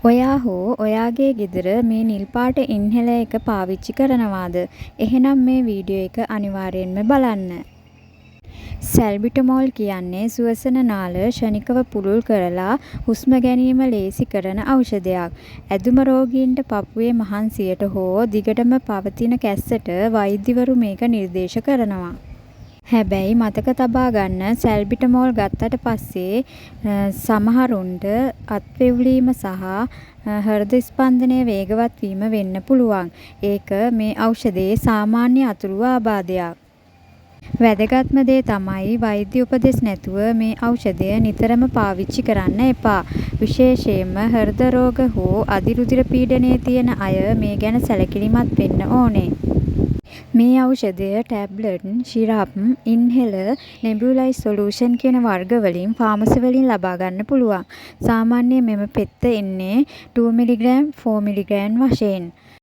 ඔයා හෝ ඔයාගේ ගෙදර මේ නිල් පාට ඉන්හෙලර් එක පාවිච්චි කරනවාද? එහෙනම් මේ වීඩියෝ එක අනිවාර්යෙන්ම බලන්න. සැල්බිටමෝල් කියන්නේ සුවසන නාල ක්ෂණිකව පුළුල් කරලා හුස්ම ගැනීම ලේසි කරන ඖෂධයක්. ඇදුම රෝගීන්ට පපුවේ මහන්සියට හෝ දිගටම පවතින කැස්සට වෛද්‍යවරු මේක නිර්දේශ කරනවා. හැබැයි මතක තබා ගන්න, සැල්බිටමෝල් ගත්තට පස්සේ සමහරුන්ට අත් වෙවුලීම සහ හෘද ස්පන්දනය වේගවත් වීම වෙන්න පුළුවන්. ඒක මේ ඖෂධයේ සාමාන්‍ය අතුරු ආබාධයක්. වැදගත්ම දේ තමයි, වෛද්‍ය උපදෙස් නැතුව මේ ඖෂධය නිතරම පාවිච්චි කරන්න එපා. විශේෂයෙන්ම හෘද රෝග හෝ අධි රුධිර පීඩනය තියෙන අය මේ ගැන සැලකිලිමත් වෙන්න ඕනේ. මේ ඖෂධය ටැබ්ලට්, සිරප්, ඉන්හෙලර්, නෙබියුලයිස් සොලියුෂන් කියන වර්ග වලින් ෆාමසි වලින් ලබා ගන්න පුළුවන්. සාමාන්‍යයෙන් මෙම පෙත්ත එන්නේ 2 මිලිග්‍රෑම්, 4 මිලිග්‍රෑම් වශයෙන්.